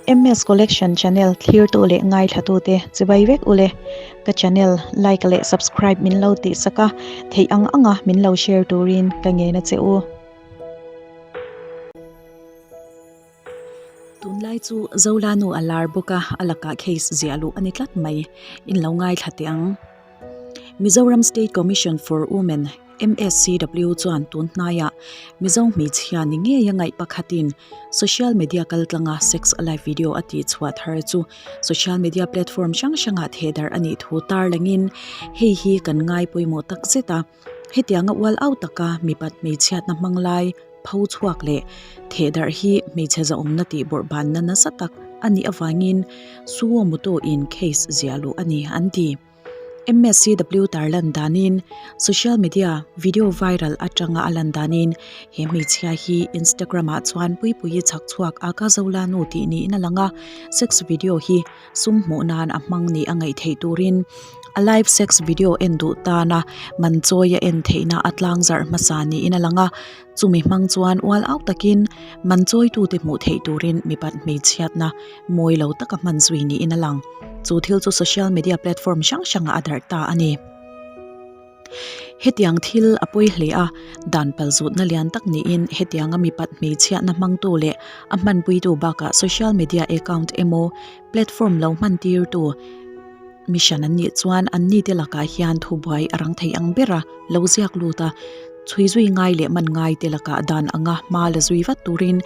MS Collection channel thlirtu leh ngaithlatute chibai vek ule. Ka channel like leh subscribe min lo tihsak a, theih ang anga min lo share turin ka ngen a che u. Tunlai chu Zolanu a lar bawk a, a lakah case ziah luh a ni tlat mai. In lo ngaithla teh ang. Mizoram State Commission for Women, MSCW, chuan tun hnaiah Mizo hmeichhia ni ngei a ngaih pakhatin social media kaltlanga sex live video a tihchhuah thar chu social media platform hrang hrangah thehdarh a nih thu tarlangin hei hi kan ngai pawimawh tak zet a. Hetianga ual au taka mipat hmeichhiatna hmang lai pho chhuak leh thehdarh hi hmeichhe zahawmna tih bawrhbanna nasa tak a nih avangin Suo Moto in case ziah luh a ni an ti. MSCW tarlan danin social media video viral atanga a lan danin he hmeichhia hi Instagram ah chuan Puipuii chhak chhuak a ka Zola nu tih niin a lang a, sex video hi sum hmuh nan a hmang nih a ngaih theih turin a live sex video en duh tana man chawi a en theihna a tlang zarh hmasa niin a lang a, chumi hmang chuan ual au takin man chawi tute hmuh theih turin mipat hmeichhiatna mawi lo taka hman zui niin a lang. Chu thil chu social media platform hrang hrangah a darh ta a ni. Hetiang thil a pawi hle a, dan palzutna lian tak niin hetianga mipat hmeichhiahna hmangtu leh a hmanpuitu bakah social media account emaw platform lo hmantirtu mission an nih chuan anni te lakah hian thubuai a rang thei ang bera lo ziak lut a, chhui zui ngai leh man ngai te lakah dan anga hma la zui vat turin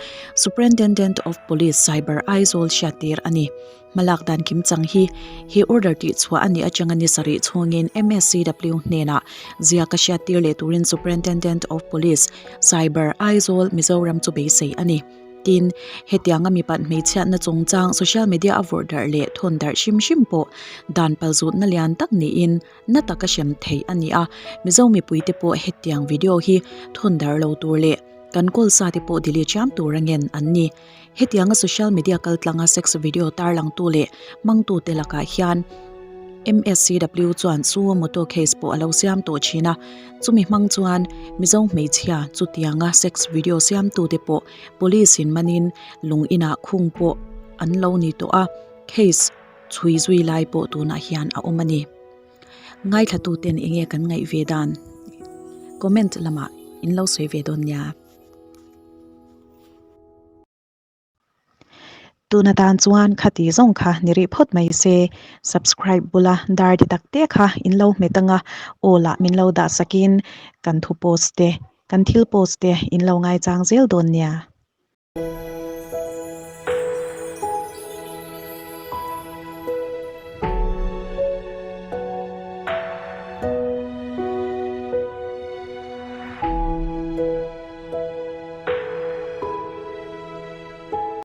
Superintendent of Police Cyber Aizawl hriattir a ni. Hmalak dan kim chang hi he order tih chhuah a nih atanga ni sarih chhungin MSCW hnenah ziak a hriattir leh turin Superintendent of Police, Cyber, Aizawl, Mizoram chu beisei a ni. Tin, hetianga mipat hmeichhiatna chungchang social media a vawrh darh leh thawn darh hrim hrim pawh dan palzutna lian tak niin na taka hrem theih a ni a, Mizo mipuite pawh hetiang video hi thawn darh lo tur leh kan kawl sa te pawh delete hram tur a ngen an ni. Hetianga social media kaltlanga sex video tarlangtu leh hmangtute lakah hian MSCW chuan suo moto case pawh a lo siam tawh thin a, chumi hmang chuan Mizo hmeichhia chutianga sex video siamtute pawh police in manin lung inah khung pawh an lo ni tawh a, case chhui zui lai pawh tunah hian a awm a ni. Ngaithlatuten enge kan ngaih ve dan? Comment lamah in lo sawi ve dawn nia. Tuna tan chuan khati zawng kha ni rih phawt mai se, subscribe bula dar ti tak te kha in lo hmet anga aw lah min lo dah sakin kan thu post te, kan thil post te in lo ngaichang zel dawn nia.